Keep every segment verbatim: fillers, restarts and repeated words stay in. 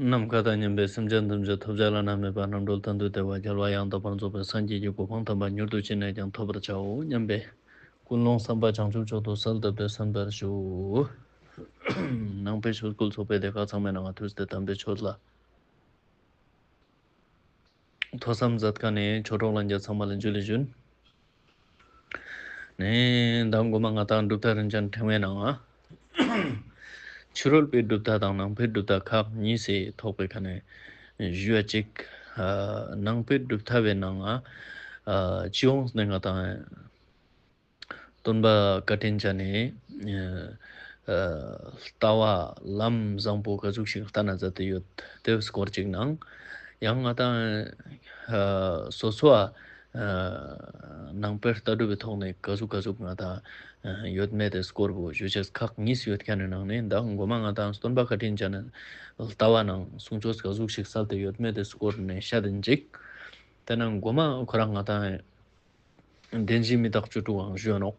ནམ་མཁའ་དང་མཉམ་པའི་སེམས་ཅན་ཐམས་ཅད་ཐོབ་བྱ་བླ་ན་མེད་པ་རྣམ་གྲོལ་མཐར་ཐུག་བདེ་བ་རྒྱལ་བ་ཡང་དག་པར་རྫོགས་པའི་སངས་རྒྱས་ཀྱི་གོ་འཕང་དམ་པ་མྱུར་དུ་ཅི་ནས་ཀྱང་ཐོབ་པར་བྱའོ་སྙམ་པའི་ཀུན་སློང་བསམ་པ་བྱང་ཆུབ་མཆོག་ཏུ་གསལ་བཏབ་སྟེ་གསན་པར་ཞུ། ནང་པའི་ཆོས་སྐུལ་ཚོགས་པའི་སྡེ་ཁག་ཚང་མའི་ནང་ང་ཐུགས་ཏེ་དམ་པའི་ཆོས་ལ་ཐོས་བསམ་མཛད་མཁན་ནི་ཆོས་གྲོགས་ལྷན་རྒྱས་ཚང་མ་ལ་འཇུ་ལེ་ཞུ། ནི་མདང་གོ་མ་ང་དང་གྲུབ་མཐའ་རིན་ཆེན་ཕྲེང་བའི་ནང་ང་ཕྱི་རོལ་པའི་གྲུབ་མཐའ་དང་ནང་པའི་གྲུབ་མཐའ་ཁག་གཉིས་སི་ཐོག་པའི་ཁ་ནས་ཞུ་བ་ཅིག་ཨ་ནང་པའི་གྲུབ་མཐའ་བའི་ནང་ང་ཨ་སྤྱི་ཡོངས་ནས་ང་དང་སྟོན་པ་བཀའ་དྲིན་ཅན་ནི་ཨ་ལྟ་བ་ལམ་བཟང་པོ་ག་ཟུག་ཞིག་བསྟན་ན་མཛད་དེ་ཡོད་དེ་སྐོར་ཅིག་ནང་ཡང་ང་དང་ཨ་སོ་སོ་ཨ་ནང་པའི་ལྟ་གྲུབ་པའི་ཐོག་ནས་ག་ཟུག་ག་ཟུག་ང་དང་ཡོད་མེད་དེ་སྐོར་བོ་ཞུ་ཅེས་ཁག་གཉིས་ཡོད་མཁན་ནི་ནང་ནས་མདང་གོ་མ་ང་དང་སྟོན་པ་བཀའ་དྲིན་ཅན་ནི་ལྟ་བ་ནང་གསུང་ཆོས་ག་ཟུག་ཞིག་གསལ་ཏེ་ཡོད་མེད་དེ་སྐོར་ནས་བཤད་དེ་ཅིག་དེ་ནང་གོ་མ་ཁོ་རང་ང་དང་བདེན་བཞིའི་མི་རྟག་བཅུ་དྲུག་འང་ཞུ་ནོག་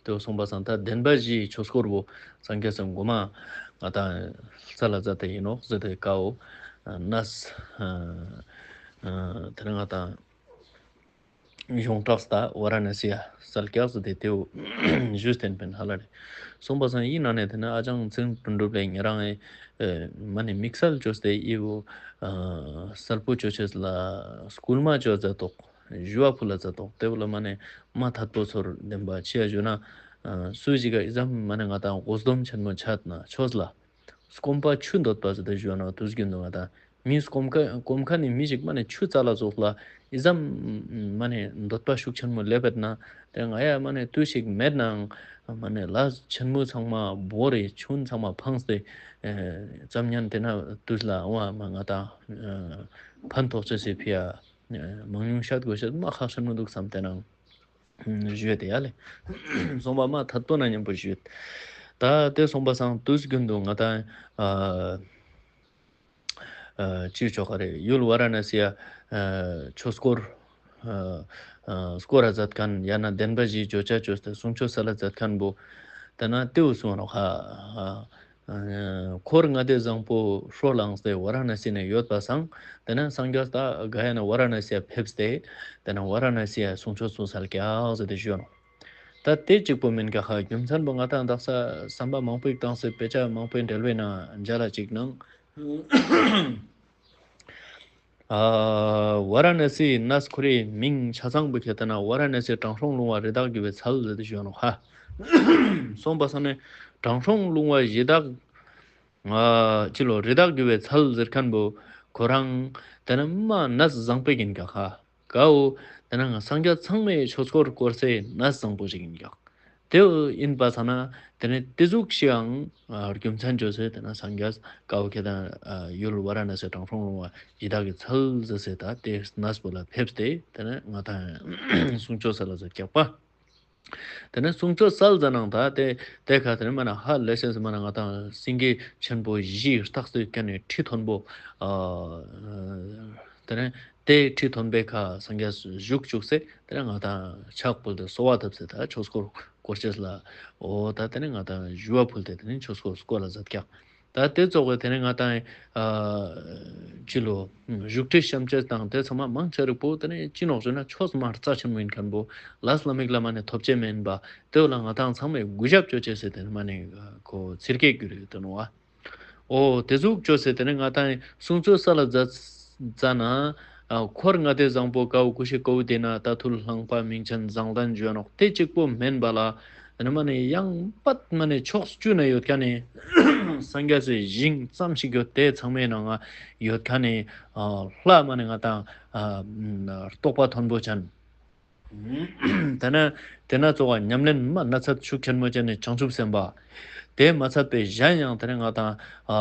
དེ་སོང་པ་སང་ད་བདེན་པ་བཞིའི་ཆོས་སྐོར་བོ་སངས་རྒྱས་སི་གོ་མ་ང་དང་ས་ལ་མཛད་དེ་ཡིན་ནོག་ཟེར་དེ་ཀའོ་ནས་དེ་ནང་ང་དང་ཡོངས་གྲགས་ད་ཝ་ར་ཎ་སི་ཡ་གསལ་ཀྱག་ཟེར་དེ་དེའུ་ཞུས་ཏེ་ཡིན་ཧ་ལ་རེ། སོང་པ་སང་ཡིན་ན་ནས་དེ་ནས་ཨ་ཅང་ཚེ་རིང་དོན་གྲུབ་ལས་ཉེ་རང་ཨེ་མ་ནི་དམིགས་བསལ་བཅོས་ཏེ་ཨི་བོ་གསལ་པོ་བཅོ་ཅེས་ལ་སྐུལ་མ་བཅོ་མཛད་དོག་ཞུ་བ་ཕུལ་ལ་མཛད་དོག་དེ་བོ་ལ་མ་ནི་མ་ཐད་པོ་ཚོར་བདེན་པ་ཆེ་ཡ་ཞུ་ན་སུ་ཞིག་ག་ཨི་ཙམ་མ་ནི་ང་དང་དགོས་འདོམས་ཆེན་མོ་ཆད་ན་ཆོས་ལ། སྐོམ་པ་ཆུ་འདོད་པ་ཟེར་ཏེ་ཞུ་ན་དུས་རྒྱུན་དུ་ང་དང་མི་སྐོམ་ཁ་སྐོམ་ཁ་ནི་མི་ཞིག་མ་ནི་ཆུ་རྩ་ལ་ཟུག་ལ་ཨི་ཙམ་མ་ནི་འདོད་པ་ཤུགས་ཆེན་མོ་སླེབས་པ་ན་དེ་ང་ཡ་མ་ནི་དུས་ཤིག་མེད་ནའང་མ་ནི་ལ་ཆེན་མོ་ཚང་མ་བོར་རེ་ཆུན་ཚང་མ་འཕངས་ཏེ་ཙམ་ཉན་དེ་ན་དུས་ལ་འོ་མ་ང་དང་ཕན་ཐོགས་ཅེས་སི་ཕི་ཡ་མང་ཉུང་བཤད་དགོས་ཤེས་མ་ཁག་ཆེན་མོ་འདུག་བསམ་དེ་ནང་ཞུས་ཏེ་ཡ་ལེ། སོང་པ་མ་ཐད་པོ་ན་མཉམ་པོ་ཞུས། ད་དེ་སོང་པ་སང་དུས་རྒྱུན་དུ་ང་དང་ཨ་ཨ་ཅི་ཆོག་ག་རེ་ཡུལ་ཝ་ར་ཎ་སི་ཡ་ཨ་ཆོས་སྐོར་ཨ་ཨ་སྐོར་ར་མཛད་མཁན་ཡང་ན་བདེན་པ་བཞིའི་བརྗོད་བྱ་བཅོས་ཏེ་གསུང་ཆོས་སལ་ལ་མཛད་མཁན་བོ་དེ་ན་དེའུ་སོང་ནོག་ཧ། ཨ་འཁོར་ལྔ་སྡེ་བཟང་པོ་ཧྲོ་ལངས་ཏེ་ཝ་ར་ཎ་སི་ནས་ཡོད་པ་སང་དེ་ན་སངས་རྒྱས་ད་ག་ཡ་ན་ཝ་ར་ཎ་སི་ཡ་ཕེབས་ཏེ་དེ་ན་ཝ་ར་ཎ་སི་ཡ་གསུང་ཆོས་གསུངས་སལ་ཀྱག་ཟེར་ཏེ་ཞུ་ནོག་ད་དེ་གཅིག་པོ་མིན་ཀ་ཧ་རྒྱུ་མཚན་པོ་ང་དང་དག་ས་བསམ་པ་མང་པོ་ཞིག་བཏང་སྟེ་དཔེ་ཆ་མང་པོའི་འགྲེལ་བའི་ནང་མཇལ་ལ་གཅིག་ནང་ཨ་ཝ་ར་ཎ་སི་ནས་ཁོ་རའི་མིང་ཆ་ཚང་པོ་ཁྱེར་ཏེ་ན་ཝ་ར་ཎ་སི་དྲང་སྲོང་ལྷུང་བ་རི་དྭགས་རྒྱུ་བའི་ཚལ་ཟེར་ཏེ་ཞུ་ནོག་ཧ། སོང་པ་སང་ནས་དྲང་སྲོང་ལྷུང་བ་རི་དྭགས་ཨ་ཅི་ལོ་རི་དྭགས་རྒྱུ་བའི་ཚལ་ཟེར་མཁན་པོ་ཁོ་རང་དེ་ན་མ་ནས་བཟང་པོ་ཡིན་ཀྱག་ཧ། གའོ་དེ་ན་ང་སངས་རྒྱས་ཚང་མའི་ཆོས་སྐོར་སྐོར་སའི་གནས་བཟང་པོ་ཞིག་ཡིན་ཀྱག་དེ་ཡིན་པ་ས་ན་དེ་ནས་དེ་ཟུག་ཞིག་ཨང་རྒྱུ་མཚན་བཅོས་སེ་དེ་ན་སངས་རྒྱས་གའོ་ཁྱེད་དང་ཡུལ་ཝ་ར་ཎ་སི་དྲང་སྲོང་ལྷུང་བ་ཡི་དྭགས་ཀྱི་ཚལ་ཟེར་སེ་ད་དེ་གནས་པོ་ལ་ཕེབས་ཏེ་དེ་ནས་ང་དང་གསུང་ཆོས་སལ་ལ་མཛད་ཀྱག་པ། དེ་ནས་གསུང་ཆོས་སལ་ཟ་ནང་ད་དེ་དེ་ཁ་དེ་ནས་མ་ན་ཧ་ལས་སེ་མ་ན་ང་དང་སེང་གེ་ཆེན་པོ་བཞི་རྟགས་སུ་བཀལ་ནས་ཁྲི་མཐོན་པོ་ཨ་དེ་ནས་དེ་ཁྲི་མཐོན་པོའི་ཁ་སངས་རྒྱས་བཞུགས་བཅུག་སེ་དེ་ནས་ང་དང་ཕྱག་ཕུལ་ཏེ་གསོལ་བ་བཏབ་སེ་ད་ཆོས་སྐོར་སྐོར་ཅེས་ལ་འོ་ད་དེ་ནས་ང་དང་ཞུ་བ་ཕུལ་ཏེ་དེ་ནས་ཆོས་སྐོར་སྐོར་ལ་མཛད་ཀྱག་ད་དེ་ཙོགས་དེ་ནས་ང་དང་ཨ་ཅི་ལོ་བཞུགས་ཁྲི་བཤམས་ཅེས་དང་དེ་ཚང་མ་མང་ཆེ་རིག་པོ་དེ་ནས་ཅི་ནོག་ཞུ་ན་ཆོས་མ་རྩ་ཆེན་མོ་ཡིན་མཁན་པོ་ལས་ལ་མིག་ལ་མ་ནས་ཐོབ་ཅེས་མེན་པ་དེ་བོ་ལ་ང་དང་ཚང་མས་གུས་ཞབས་བཅོ་ཅེས་སེ་དེ་ནས་མ་ནས་ཁོ་ཚིར་སྐད་གུ་རེ་དེ་ནོ་བ། འོ་དེ་ཟུག་བཅོས་སེ་དེ་ནས་ང་དང་གསུང་ཆོས་སལ་ལ་མཛད་ཙ་ན་ཨ་འཁོར་ལྔ་སྡེ་བཟང་པོ་ཀའུ་ཀུ་ཤི་ཀའུ་དེ་ན་ད་ཐུལ་ལྷང་པ་མིང་ཆེན་བཟང་ལྡན་བརྗོད་ནོག་དེ་གཅིག་པོ་མེན་པ་ལ། ཨ་ནི་མ་ནི་ཡང་པད་མ་ནི་ཕྱོགས་བཅུ་ན་ཡོད་མཁན་ནི་སངས་རྒྱས་སི་ཞིང་ཙམ་ཞིག་ཡོད་དེ་ཚང་མའི་ནང་ང་ཡོད་མཁན་ནི་ཨ་ལྷ་མ་ནི་ང་དང་ཨ་རྟོགས་པ་མཐོན་པོ་ཅན། དེ་ན་དེ་ན་ཙོགས་ཉམས་ལེན་མ་ན་ཚད་ཤུགས་ཆེན་མོ་ཅན་ནི་བྱང་ཆུབ་སེམས་དཔའ། དེ་མ་ཚད་པའི་གཞན་ཡང་དེ་ནི་ང་དང་ཨ་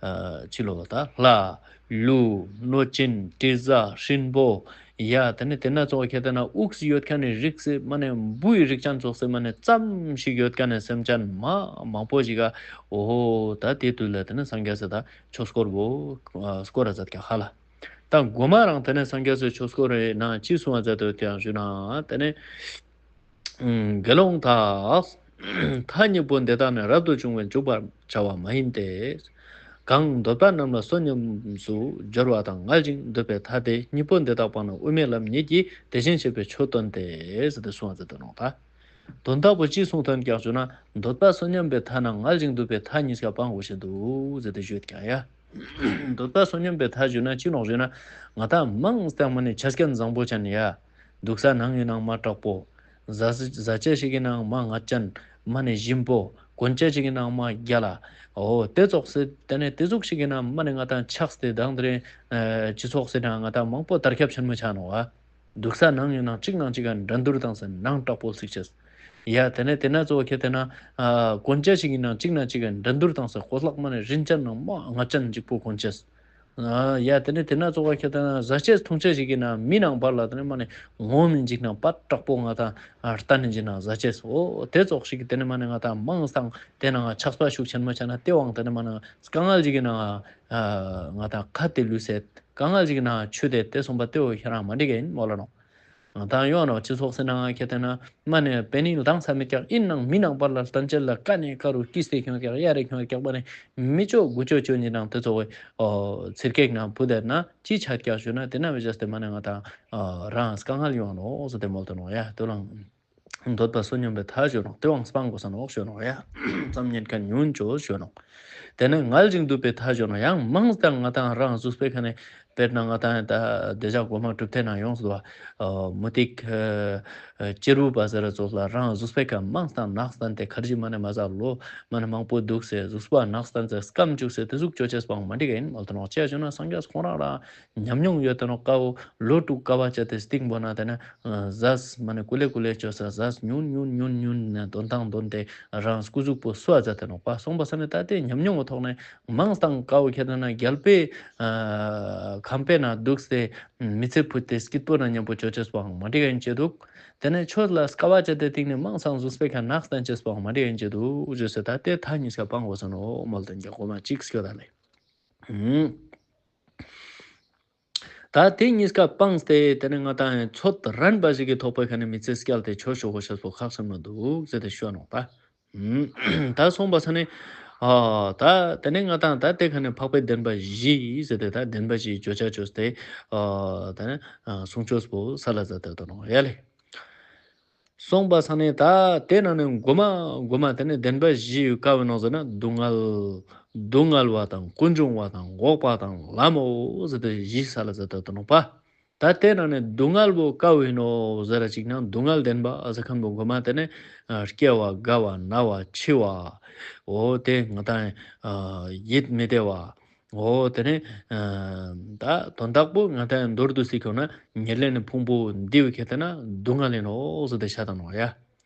ཨ་ཅི་ལོ་ད་ལྷ། ཀླུ། གནོད་སྦྱིན། དྲི་ཟ། སྲིན་པོ། ཡ་དེ་ནས་དེ་ན་ཙོགས་ཁྱེད་དེ་ན་དབུགས་སུ་ཡོད་མཁན་ནི་རིགས་སི་མ་ནས་འབུའི་རིགས་ཅན་ཙོགས་སི་མ་ནས་ཙམ་ཞིག་ཡོད་མཁན་ནི་སེམས་ཅན་མ་མང་པོ་ཞིག་ག་འོ་ད་དེ་དུས་ལ་དེ་ནས་སངས་རྒྱས་སི་ད་ཆོས་སྐོར་བོ་སྐོར་ར་མཛད་ཀྱག་ཧ་ལ། ད་གོ་མ་རང་དེ་ནས་སངས་རྒྱས་སི་ཆོས་སྐོར་རེ་ན་ཅི་གསུང་བ་མཛད་དོ་དེ་ཡང་ཞུ་ན་དེ་ནས། དགེ་སློང་དག། ཐ་སྙད་པོ་འདི་དག་ནི་རབ་ཏུ་བྱུང་བས་འཇུག་པར་བྱ་བ་མ་ཡིན་ཏེ། གང་འདོད་པ་རྣམས་ལ་བསོད་སྙོམས་སུ་སྦྱོར་བ་དང་། ངལ་ཞིང་འདུས་པའི་མཐའ་དེ། གཉིས་པོ་འདི་དག་སྤངས་ན་དབུ་མའི་ལམ་ཉིད་ཀྱི། དེ་བཞིན་གཤེགས་པའི་མཆོག་སྟོན་ཏེ། ཟེར་ཏེ་གསུངས་པ་ཟེར་ཏེ་ནོག་ད། དོན་དག་པོ་ཅི་གསུངས་ཏེ་ཡོད་ཀྱག་ཞུ་ན། འདོད་པ་བསོད་སྙོམས་པའི་མཐའ་ནང་ངལ་ཞིང་འདུས་པའི་མཐའ་གཉིས་ཀ་སྤང་དགོས་ཤེས་འདུག་ཟེར་ཏེ་ཞུས་ཀྱག་ཡ། འདོད་པ་བསོད་སྙོམས་པའི་མཐའ་ཞུ་ན་ཅི་ནོག་ཞུ་ན། ང་ཏང་མང་སྟེ་མ་ནེ་ཆ་རྐྱེན་བཟང་པོ་ཅན་ཡ། འདུག་ས་ནང་ཡིན་ནའང་མ་དྲག་པོ། ཟ་ཟ་ཆས་ཤིག་ཡིན་ནའང་མ་ངད་ཅན། མ་ནེ་ཞིམ་པོ། གོན་ཆས་ཤིག་ཡིན་ནའང་མ་རྒྱལ་ལ། འོ་དེ་ཙོགས་སེ་དེ་ནེ་དེ་ཟུག་ཤིག་ཡིན་ན་མ་ནེ་ང་ཏང་ཆགས་ཏེ་དང་དེ་རིང་སྤྱི་ཚོགས་སི་ནང་ང་ཏང་མང་པོ་དར་ཁྱབ་ཆེན་མོ་ཆ་ནོག་ཨ། འདུག་ས་ནང་ཡིན་ནའང་གཅིག་ནང་གཅིག་ག་འགྲན་བསྡུར་བཏང་སེ་ནང་དྲག་པོ་ཚིག་ཅེས། ཡ་དེ་ནེ་དེ་ན་གཙོ་བོ་ཁྱེར་ཏེ་ན་ཨ་གོན་ཆས་ཤིག་ཡིན་ནའང་གཅིག་ནང་གཅིག་ག་འགྲན་བསྡུར་བཏང་སེ་གོས་ལག་མ་ནེ་རིན་ཅན་ནང་མ་ངད་ཅན་གཅིག་པོ་གོན་ཅེས། ཨ་ཡ་དེ་ནེ་དེ་ན་གཙོ་བོ་ཁྱེར་ཏེ་ན་ཟ་ཆས་འཐུང་ཆས་ཤིག་ཡིན་ནའང་མི་ནང་བར་ལ་དེ་ནེ་མ་ནེ་ངོམ་མིན་ཅིག་ནང་པ་དྲག་པོ་ང་ཏང་ཨ་ལྟ་ནེ་ཅིག་ནང་ཟ་ཅེས། འོ་དེ་ཙོགས་ཤིག་དེ་ནེ་མ་ནེ་ང་ཏང་མང་སྟེ་དེ་ནང་ཆགས་པ་ཤུགས་ཆེན་མོ་ཆ་ན་དེ་བོའང་དེ་ནེ་མ་ནེ་དཀའ་ངལ་ཅིག་ཡིན་ནའང་ཨ་ང་ཏང་ཁ་དེ་ལུས་སེ། དཀའ་ངལ་ཅིག་ན་ཆུ་དེ་དེ་གསུངས་པ་དེ་བོ་ཁྱེད་རང་མ་འགྲིག་ག་ཡིན་མོལ་ལ་ནོག་ང་ཏང་ཡོང་ནོག་སྤྱི་ཚོགས་སི་ནང་ཁྱེར་ཏེ་ན་མ་ནེ་པེ་ནིང་ལྡང་ས་མེད་ཀྱག་ཡིན་ནའང་མི་ནང་བར་ལ་ལྟན་ཅེས་ལ་ཀ་ནེ་ཀ་རུ་ཀིས་ཏེ་ཁྱོང་ཀྱག་ཡ་རེ་ཁྱོང་ཀྱག་པ་ནེ་མི་ཅོ་དགུ་ཅོ་ཅོ་ཉིན་ནང་དེ་ཚོ་བོ་ཚིར་ཀེག་ནང་བུད་དེ་ན་ཅི་ཆ་ཀྱག་ཞུ་ན་དེ་ན་བེ་ཅེས་ཏེ་མ་ནེ་ང་ཏང་རང་དཀའ་ངལ་ཡོང་ནོག་ཟེར་ཏེ་མོལ་ཏེ་ནོག་ཡ་དོ་ལང་། འདོད་པ་བསོད་སྙོམས་པའི་མཐའ་ཞུ་ནོག་དེ་བོའང་སྤང་དགོས་ས་ནོག་ཞུ་ནོག་ཡ། ཙམ་ཉན་མཁན་ཉུང་ཅོས་ཞུ་ནོག་དེ་ནེ་ངལ་ཞིང་འདུས་པའི་མཐའ་ཞུ་ནོག་ཡང་མང་སྟེ་ང་ཏང་རང་གཟུགས་པོའི་ཁ་ནེ་དཔེར་ན་ང་ཏང་ད་དེ་ཞག་གོ་མ་གྲུབ་མཐའི་ནང་ཡོངས་སུ་དུ་བ་མུ་ཏིག་གཅེར་བུ་པ་ཟེར་ར་ཙོགས་ལ་རང་གཟུགས་པོའི་ཁ་མང་སྟེ་ནགས་སྟན་ཏེ་ཁར་ཇི་མ་ནེ་མ་ཟ་ལོ་མ་ནེ་མང་པོ་འདུག་སེ་གཟུགས་པོ་ནགས་སྟན་ཏེ་སྐམ་བཅུག་སེ་དེ་ཟུག་ཅོ་ཅེས་སྤང་མ་འགྲིག་ག་ཡིན་མོལ་ཏེ་ནོག་ཅི་ཡ་ཞུ་ན་སངས་རྒྱས་ཁོང་རང་རང་ཉམས་མྱོང་ཡོད་དེ་ནོག་དཀའ་བོ་ལོ་དྲུག་དཀའ་བ་སྤྱད་དེ་སྟིང་པོ་ན་དེ་ནེ་ཟས་མ་ནེ་ཀུ་ལེ་ཀུ་ལེ་ཅོས་ས་ཟས་ཉུང་ཉུང་ཉུང་ཉུང་ནེ་དོན་ཐང་དོན་ཏེ་རང་སྐུ་གཟུགས་པོ་གསོ་བ་མཛད་དེ་ནོག་པ། སོང་པ་ས་ནེ་ད་དེ་ཉམས་མྱོང་གི་ཐོག་ནེ་མང་སྟེ་དཀའ་བོ་ཁྱེར་ཏེ་ན་རྒྱལ་པོའི་ཁང་པའི་ནང་འདུག་སེ་མི་ཚེ་ཕུད་དེ་སྐྱིད་པོ་ན་མཉམ་པོ་ཅོ་ཅེས་པའང་མ་འགྲིག་ག་ཡིན་ཅེས་འདུག་དེ་ནེ་ཆོས་ལ་དཀའ་བ་སྤྱད་དེ་སྟིང་ནེ་མང་སྟེ་གཟུགས་པོའི་ཁ་ནགས་སྟན་ཅེས་པའང་མ་འགྲིག་ག་ཡིན་ཅེས་འདུག་ཞུས་སེ་ད་དེ་མཐའ་གཉིས་ཀ་སྤང་དགོས་ས་ནོག་མོལ་ཏེ་ཡོད་ཀྱག་གོ་མ་གཅིག་སྐྱོད་ད་ལེ། ད་དེ་གཉིས་ཀ་སྤངས་ཏེ་དེ་ནེ་ང་ཏང་ཚོད་རན་པ་ཞིག་གི་ཐོག་པའི་ཁ་ནེ་མི་ཚེ་སྐྱལ་ཏེ་ཆོས་ཞུ་དགོས་ཤེས་པོ་ཁག་ཆེན་མོ་འདུག་ཟེར་ཏེ་ཞུ་ནོག་ད། ད་སོང་པ་ས་ནེ་ཨ་ད་དེ་ནེ་ང་ཏང་ད་དེ་ཁ་ནེ་འཕགས་པའི་བདེན་པ་བཞི་ཟེར་ཏེ་ད་བདེན་པ་བཞིའི་བརྗོད་བྱ་ཅོས་ཏེ་ཨ་ད་ནི་གསུང་ཆོས་པོ་ས་ལ་ཟ་ཏེ་ད་ནོག་ཡ་ལེ། སོང་པ་ས་ནེ་ད་དེ་ནང་ནེ་གོ་མ་གོ་མ་དེ་ནེ་བདེན་པ་བཞི་ཡོད་ཀ་བའི་ནང་ཟེར་ན་སྡུག་བསྔལ་སྡུག་བསྔལ་བ་དང་ཀུན་འབྱུང་བ་དང་འགོག་པ་དང་ལམ་མོ་ཟེར་ཏེ་བཞི་ས་ལ་ཟ་ཏེ་ད་ནོག་པ། ད་དེ་ནང་ནེ་སྡུག་བསྔལ་བོ་ཀ་བའི་ནོག་ཟེར་ར་ཅིག་ན་སྡུག་བསྔལ་བདེན་པ་ཟེར་མཁན་བོ་གོ་མ་དེ་ནེ་སྐྱེ་བ་རྒ་བ་ན་བ་འཆི་བ་འོ་དེ་ང་ཏང་ཡིད་མི་བདེ་བ། འོ་དེ་ནེ་ད་དོན་དག་པོ་ང་ཏང་མདོར་བསྡུས་སེ་ཁྱོང་ན་ཉེར་ལེན་ནི་ཕུང་པོ་འདི་བོ་ཁྱེར་ཏེ་ན་སྡུག་བསྔལ་ཡིན་ནོག་ཟེར་ཏེ་ཤད་ད་ནོག་ཡ།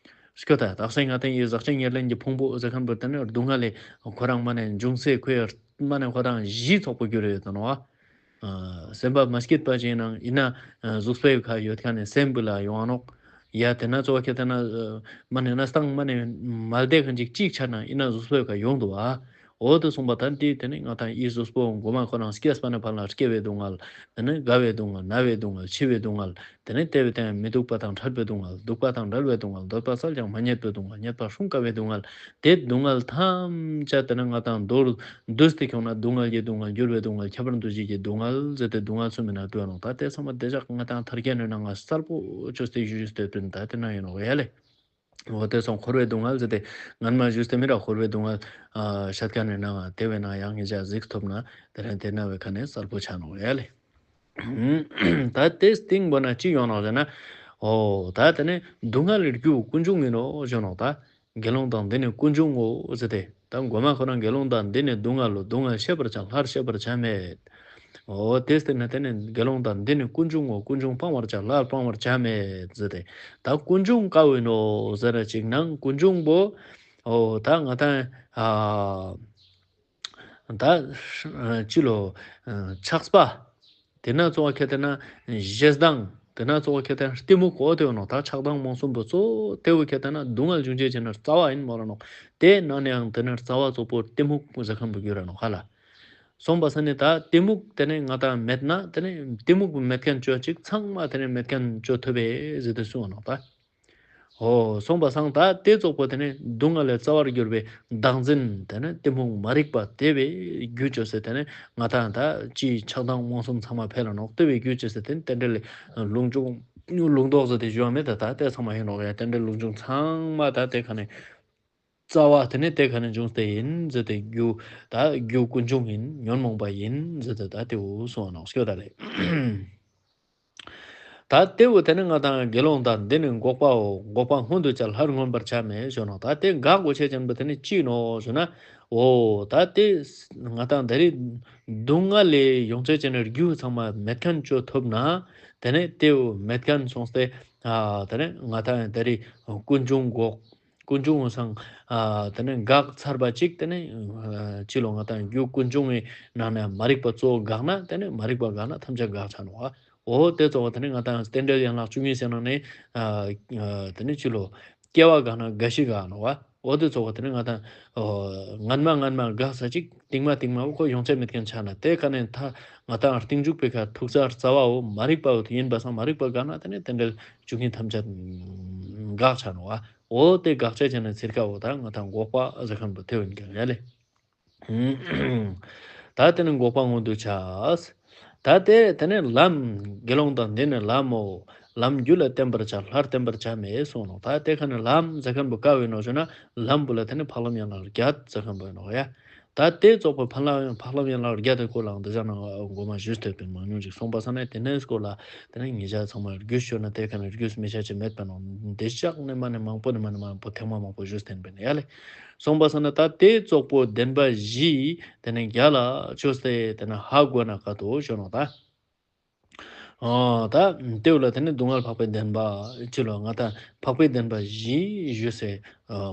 སྐྱོད་ད་དག་སེ་ང་ཏང་ཡི་ཟག་བཅས་ཉེར་ལེན་གྱི་ཕུང་པོ་ཟེར་མཁན་པོ་དེ་ནེ་སྡུག་བསྔལ་ལས་ཁོ་རང་མ་ནེ་འབྱུང་སའི་ཁོའི་མ་ནེ་ཁོ་རང་གཞི་ཚོགས་པོ་གྱུར་ཡོད་ནོག་བ། སེམས་པ་མ་སྐྱིད་པ་ཅིག་ནང་ཡིན་ན་གཟུགས་པོའི་ཁ་ཡོད་མཁན་ནི་སེམས་པོ་ལ་ཡོང་ང་ནོག་ཡ་དེ་ན་གཙོ་བོ་ཁྱེར་ཏེ་ན་མ་ནེ་གནས་སྟངས་མ་ནེ་མ་བདེ་མཁན་ཅིག་ཅིག་ཆ་ན་ཡིན་ན་གཟུགས་པོའི་ཁ་ཡོང་འདུག་བ། འོ་དེ་སོང་པ་ད་དེ་དེ་ནེ་ང་ཏང་ཡི་གཟུགས་པོ་གོ་མ་ཁོ་རང་སྐྱེས་པ་ནེ་ཕར་ལ་སྐྱེ་བའི་སྡུག་བསྔལ། དེ་ནེ་རྒ་བའི་སྡུག་བསྔལ། ན་བའི་སྡུག་བསྔལ། འཆི་བའི་སྡུག་བསྔལ། དེ་ནེ་དེ་བས་ཏེ་མི་སྡུག་པ་དང་འཕྲད་པའི་སྡུག་བསྔལ། སྡུག་པ་དང་བྲལ་བའི་སྡུག་བསྔལ། འདོད་པ་སྩལ་ཀྱང་མ་རྙེད་པའི་སྡུག་བསྔལ། རྙེད་པ་སྲུང་དཀའ་བའི་སྡུག་བསྔལ། དེ་སྡུག་བསྔལ་ཐམས་ཅད་དེ་ནེ་ང་ཏང་མདོར་བསྡུས་ཏེ་ཁྱོང་ན་སྡུག་བསྔལ་གྱི་སྡུག་བསྔལ། འགྱུར་བའི་སྡུག་བསྔལ། ཁྱབ་པ་འདུ་བྱེད་ཀྱི་སྡུག་བསྔལ་ཟེར་ཏེ་སྡུག་བསྔལ་གསུམ་མི་ནང་འདུ་ནོག་ད་དེ་ཚང་མ་དེ་ཞག་ང་ཏང་ཐར་རྒྱན་ནི་ནང་ང་གསལ་པོ་ཅོས་ཏེ་ཞུས་ཏེ་དོན་ད་དེ་ན་ཡིན་ནོག་ཡ་ལེ། འོ་དེ་སོང་འཁོར་བའི་སྡུག་བསྔལ་ཟེར་ཏེ་སྔན་མ་ཞུས་ཏེ་མི་ར་འཁོར་བའི་སྡུག་བསྔལ་ཤད་མཁན་ནི་ནང་ང་དེ་བས་ན་ཡང་ངེད་ཅག་གཟིགས་ཐུབ་ན་དེ་རིང་དེ་ན་བའི་ཁ་ནེ་གསལ་པོ་ཆ་ནོག་ཡ་ལེ། ད་དེ་སྟིང་པོ་ན་ཅི་ཡོང་ནོག་ཟེར་ན། འོ་ད་དེ་ནེ་སྡུག་བསྔལ་ལས་རྒྱུ་ཀུན་འབྱུང་ཡིན་ནོག་ཞུ་ནོག་ད་དགེ་སློང་དག་འདི་ནི་ཀུན་འབྱུང་ངོ་ཟེར་ཏེ། ད་གོ་མ་ཁོ་རང་དགེ་སློང་དག་འདི་ནི་སྡུག་བསྔལ་ལོ། སྡུག་བསྔལ་ཤེས་པར་བྱ། སླར་ཤེས་པར་བྱ་མེད། འོ་དེ་སྟེ་ན་དེ་ནི་དགེ་སློང་དག་འདི་ནི་ཀུན་འབྱུང་ངོ་། ཀུན་འབྱུང་སྤང་བར་བྱ། སླར་སྤང་བར་བྱ་མེད་ཟེར་ཏེ། ད་ཀུན་འབྱུང་ཀ་བོ་ཡིན་ནོག་ཟེར་ར་ཅིག་ན་ཀུན་འབྱུང་པོ། འོ་ད་ང་ཏང་ཨ་ད་ཅི་ལོ་ཆགས་པ། དེ་ན་གཙོ་བོ་ཁྱེར་ཏེ་ན་ཞེ་སྡང་། དེ་ན་གཙོ་བོ་ཁྱེར་ཏེ་ན་གཏི་མུག་འོ་དེ་ཡོད་ནོག་ད་ཆགས་སྡང་རྨོངས་གསུམ་པོ་གཙོ་བོ་དེ་བོ་ཁྱེར་ཏེ་ན་སྡུག་བསྔལ་འབྱུང་བྱེད་ཅན་ནི་རྩ་བ་ཡིན་མོལ་ལ་ནོག་དེ་ནང་ནེ་ཡང་དེ་ནི་རྩ་བ་གཙོ་བོ་གཏི་མུག་ཟེར་མཁན་པོ་གྱུར་ར་ནོག་ཧ་ལ། སོང་པ་ས་ནེ་ད་གཏི་མུག་དེ་ནེ་ང་ཏང་མེད་ན་དེ་ནེ་གཏི་མུག་མེད་མཁན་ཅོ་ཅིག་ཚང་མ་དེ་ནེ་མེད་མཁན་ཅོ་ཐུབ་པས་ཟེར་ཏེ་གསུངས་ནོག་ད། འོ་སོང་པ་སང་ད་དེ་ཙོགས་པོ་དེ་ནི་སྡུག་བསྔལ་ལས་རྩ་བར་གྱུར་པའི་བདག་འཛིན་དེ་ནི་གཏི་མུག་མ་རིག་པ་དེ་བས་རྒྱུ་བཅོས་སེ་དེ་ནི་ང་ཏང་ད་ཅི་ཆགས་སྡང་རྨོངས་གསུམ་ཚང་མ་འཕེལ་ལ་ནོག། དེ་བས་རྒྱུ་བཅོས་སེ་དེ་ནི་རྟེན་འབྲེལ་ལུང་འབྱུང་ལུང་ལྡོག་ཟེར་ཏེ་ཞུ་བ་མེད་ད། ད་དེ་ཚང་མ་ཡིན་ནོག་ཡ། རྟེན་འབྲེལ་ལུང་འབྱུང་ཚང་མ་ད་དེ་ཁ་ནི་རྩ་བ་དེ་ནི་དེ་ཁ་ནི་འབྱུང་སྟེ་ཡིན་ཟེར་ཏེ་རྒྱུ་ད་རྒྱུ་ཀུན་འབྱུང་ཡིན། ཉོན་མོངས་པ་ཡིན་ཟེར་ཏེ་ད་དེ་འུ་སོང་ནོག་སྐྱོ་ད་ལེ། ད་དེ་བོ་དེ་ནི་ང་ཏང་དགེ་སློང་དག་འདི་ནི་འགོག་པའོ། འགོག་པ་སྔོན་དུ་བྱ་སླར་མངོན་པར་བྱ་མེད་ཞུ་ནོག། ད་དེ་འགག་དགོས་ཆ་ཅན་པོ་དེ་ནི་ཅི་ནོག་ཞུ་ན། འོ་ད་དེ་ང་ཏང་ད་རེས་སྡུག་བསྔལ་ལས་ཡོང་ཆ་ཅན་ནི་རྒྱུ་ཚང་མ་མེད་མཁན་བཅོ་ཐུབ་ན། དེ་ནི་དེ་བོ་མེད་མཁན་སོང་སྟེ་ཨ་དེ་ནི་ང་ཏང་ད་རེས་ཀུན་འབྱུང་འགོག། ཀུན་འབྱུང་སང་ཨ་དེ་ནི་འགག་ཚར་བ་ཅིག་དེ་ནི་ཨ་ཅི་ལོ་ང་ཏང་རྒྱུ་ཀུན་འབྱུང་གི་ནང་ནས་མ་རིག་པ་གཙོ་བོ་འགག་ན་དེ་ནི་མ་རིག་པ་འགག་ན་ཐམས་ཅད་འགག་ཆ་ནོག་པ། འོ་དེ་ཙོགས་པོ་དེ་ནི་ང་ཏང་རྟེན་འབྲེལ་ཡན་ལག་བཅུ་གཉིས་ཟེར་ནང་ནས་ཨ་ཨ་དེ་ནི་ཅི་ལོ་སྐྱེ་བ་འགག་ན་རྒ་ཤི་འགག་ནོག་པ། འོ་དེ་ཙོགས་པོ་དེ་ནི་ང་ཏང་ཨོ་སྔན་མ་སྔན་མ་འགག་ས་ཅིག་རྟིང་མ་རྟིང་མ་བོ་ཁོ་ཡོང་ཆ་མེད་མཁན་ཆ་ན་དེ་ཁ་ནས་ད་ང་ཏང་རྟིང་མཇུག་པའི་ཁ་ཐུག་ས་རྩ་བ་བོ་མ་རིག་པ་བོ་ཡིན་པ་སང་མ་རིག་པ་འགག་ན་དེ་ནི་རྟེན་འབྲེལ་བཅུ་གཉིས་ཐམས་ཅད་འགག་ཆ་ནོག་པ། འོ་དེ་འགག་ཆ་ཅན་ནི་ཚིར་ཁ་བོ་ད་ང་ཏང་འགོག་པ་ཟེར་མཁན་པོ་དེ་ཡིན་ཀྱང་ཡ་ལེ། ད་དེ་ནི་འགོག་པ་སྔོན་དུ་བྱ། ད་དེ་དེ་ནི་ལམ། དགེ་སློང་དག་འདི་ནི་ལམ་མོ། ལམ་རྒྱུད་ལ་བརྟེན་པར་བྱ། སླར་བརྟེན་པར་བྱ་མེད་གསུངས་ནོག། ད་དེ་ཁ་ནི་ལམ་ཟེར་མཁན་པོ་ཀ་བོ་ཡིན་ནོག་ཞུ་ན་ལམ་བོ་ལ་དེ་ནི་འཕགས་ལམ་ཡན་ལག་བརྒྱད་ཟེར་མཁན་པོ་ཡིན་ནོག་ཡ། ད་དེ་ཙོགས་པོ་འཕགས་ལམ་འཕགས་ལམ་ཡན་ལག་བརྒྱད་དེ་སྐོར་ལའང་འདི་ཟ་ན་མགོ་མ་ཞུས་ཏེ་པིན་མང་ཉུང་ཅིག་སོང་པ་སང་ན་དེ་ནི་སྐོར་ལ་དེ་ནི་ཉེ་ཆ་ཚང་མ་རྒྱུས་ཤོད་ན་དེ་ཁ་ནི་རྒྱུས་མི་ཆ་ཅི་མེད་པ་ནོག། འདི་ཞག་ནི་མ་ནི་མང་པོ་ནི་མ་ནི་མང་པོ་ཐེངས་མ་མང་པོ་ཞུས་ཏེ་པིན་ཡ་ལེ། སོང་པ་སང་ན་ད་དེ་ཙོགས་པོ་བདེན་པ་བཞི་དེ་ནི་རྒྱ་ལ་ཅོས་ཏེ་དེ་ནི་ཧ་གོ་ན་ཀ་ཏོ་ཞུ་ནོག་ད། ཨོ་ད་དེ་བོ་ལ་དེ་ནི་སྡུག་བསྔལ་འཕགས་པའི་བདེན་པ་ཅི་ལོ་ང་ཏང་འཕགས་པའི་བདེན་པ་བཞི་ཞུས་སེ་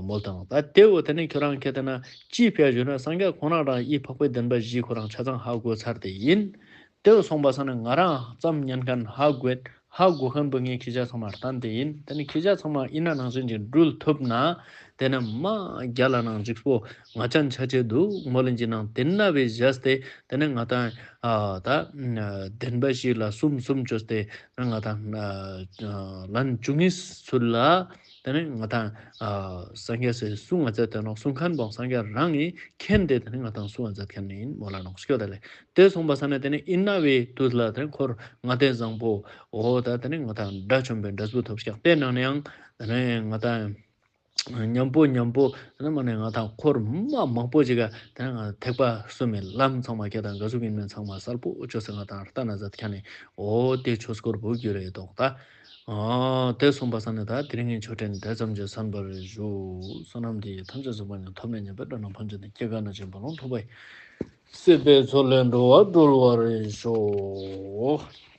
མོལ་ཏང་ད་དེ་བོ་དེ་ནི་ཁྱོད་རང་ཁྱེད་དེ་ན་ཅི་ཕི་ཡ་ཞུ་ན་སངས་རྒྱས་ཁོ་རང་རང་ཨི་འཕགས་པའི་བདེན་པ་བཞི་ཁོ་རང་ཆ་ཚང་ཧ་གོ་ཚར་ཏེ་ཡིན། དེ་བོ་སོང་པ་སང་ན་ང་རང་ཙམ་ཉན་མཁན་ཧ་གོ་ཧ་གོ་མཁན་པོ་ངས་ཁྱེད་ཅག་ཚང་མ་སྟན་ཏེ་ཡིན། དེ་ནི་ཁྱེད་ཅག་ཚང་མ་ཨིན་ན་ནང་བཞིན་གྱི་འགྲུལ་ཐུབ་ན་དེ་ནི་མ་རྒྱ་ལ་ནང་འཇིགས་པོ་ང་ཅན་ཆ་ཆེ་འདུག་མོལ་ལན་གྱི་ནང་དེ་ན་བའི་བཞག་སྟེ་དེ་ནི་ང་ཏང་ཨ་ད་བདེན་པ་བཞི་ལ་གསུམ་གསུམ་བཅོས་ཏེ་ང་ཏང་ཨ་ལན་བཅུ་གཉིས་ཚུལ་ལ་དེ་ནི་ང་ཏང་ཨ་སངས་རྒྱས་སི་གསུང་ང་མཛད་དེ་ནོག། གསུང་མཁན་པོ་སངས་རྒྱས་རང་ངི་མཁྱེན་ཏེ་དེ་ནི་ང་ཏང་གསུང་ང་མཛད་མཁན་ནི་ཡིན་མོལ་ལ་ནོག་སྐྱོ་ད་ལེ། དེ་སོང་པ་སང་ན་དེ་ནི་ཨིན་ན་བའི་དུས་ལ་དེ་ནི་འཁོར་ལྔ་སྡེ་བཟང་པོ་འོ་ད་དེ་ནི་ང་ཏང་དགྲ་བཅོམ་པའི་འབྲས་བུ་ཐོབ་ཀྱག། དེ་ནང་ནའང་དེ་ནི་ང་ཏང་མཉམ་པོ་མཉམ་པོ་དེ་ནི་མ་ནི་ང་ཏང་འཁོར་མ་མང་པོ་ཅིག་ག་དེ་ནི་ང་ཐེག་པ་གསུམ་མའི་ལམ་ཚང་མ་ཁྱེད་དང་ག་ཟུག་ཡིན་མིན་ཚང་མ་གསལ་པོ་བཅོས་སེ་ང་ཏང་ལྟ་ན་མཛད་མཁན་ནི་འོ་དེ་ཆོས་སྐོར་བོ་རྒྱུ་རེད་དོག་ད། ཨ་དེ་སོང་པ་སང་ན་ད་དེ་རིང་གི་ཆོས་འབྲེལ་དེ་ཙམ་གྱིས་གསན་པར་ཞུ། བསོད་ནམས་འདི་ཡིས་ཐམས་ཅད་གཟིགས་པ་ཉིད། ཐོབ་ནས་ཉེས་པའི་དགྲ་རྣམས་ཕམ་བྱས་ཏེ། སྐྱེ་རྒ་ན་འཆིའི་རྦ་ཀློང་འཁྲུགས་པ་ཡི། སྲིད་པའི་མཚོ་ལས་འགྲོ་བ་སྒྲོལ་བར་ཤོག།